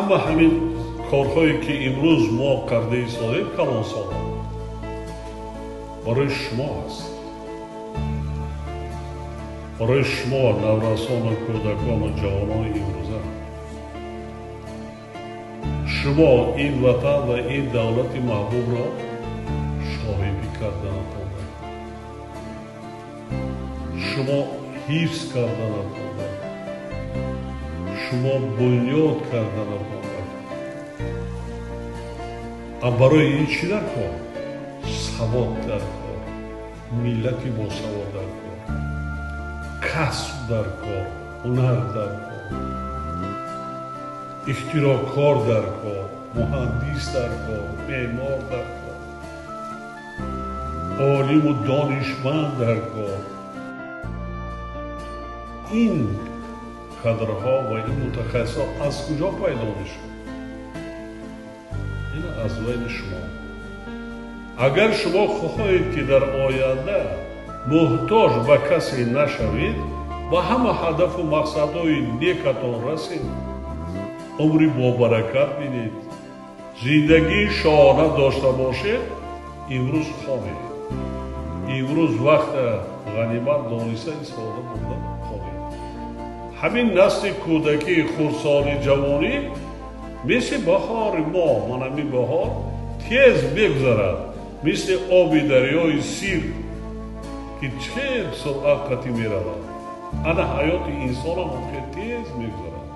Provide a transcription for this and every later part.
Ҳама ҳамин корҳое ки имрӯз мо карда истодаем, калонсолон, барои шумо аст. Барои шумо, наврасону кӯдакону ҷавонони имрӯза. Шумо ин ватан ва ин давлати маҳбубро шоҳибӣ карданатон, шумо ҳифз карданатон, шумо бунёд карданатон. А барои ин чӣ дар кор? Савод дар кор, миллати босавод дар кор, касб дар кор, ҳунар дар кор, ихтироъкор дар кор, муҳандис дар кор, меъмор дар кор, олиму донишманд дар кор. Ин кадрҳо ва ин мутахассисҳо аз куҷо пайдо мешаванд? Ин аз байни шумо. Агар шумо хоҳед, ки дар оянда муҳтоҷ ба касе нашавед, ба ҳама ҳадафу мақсадҳои некатон расед, умри бобаракат бинед, зиндагии шоҳона дошта бошед, имрӯз хонед. Имрӯз вақта ғанимат дониста истифода бурда хонед. Ҳамин насли кӯдакӣ, хурдсоли, ҷавонӣ мисли баҳори мо, ман ҳамин баҳор тез мегузарад, мисли оби дарёи Сир, ки чӣ суръат қатӣ меравад. Ана ҳаёти инсонам хеле тез мегузарад.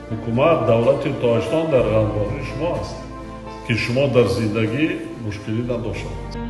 Ҳукумат, давлати Тоҷикистон дар ғамхории шумо аст, ки шумо дар зиндагӣ мушкилӣ надошта бошед.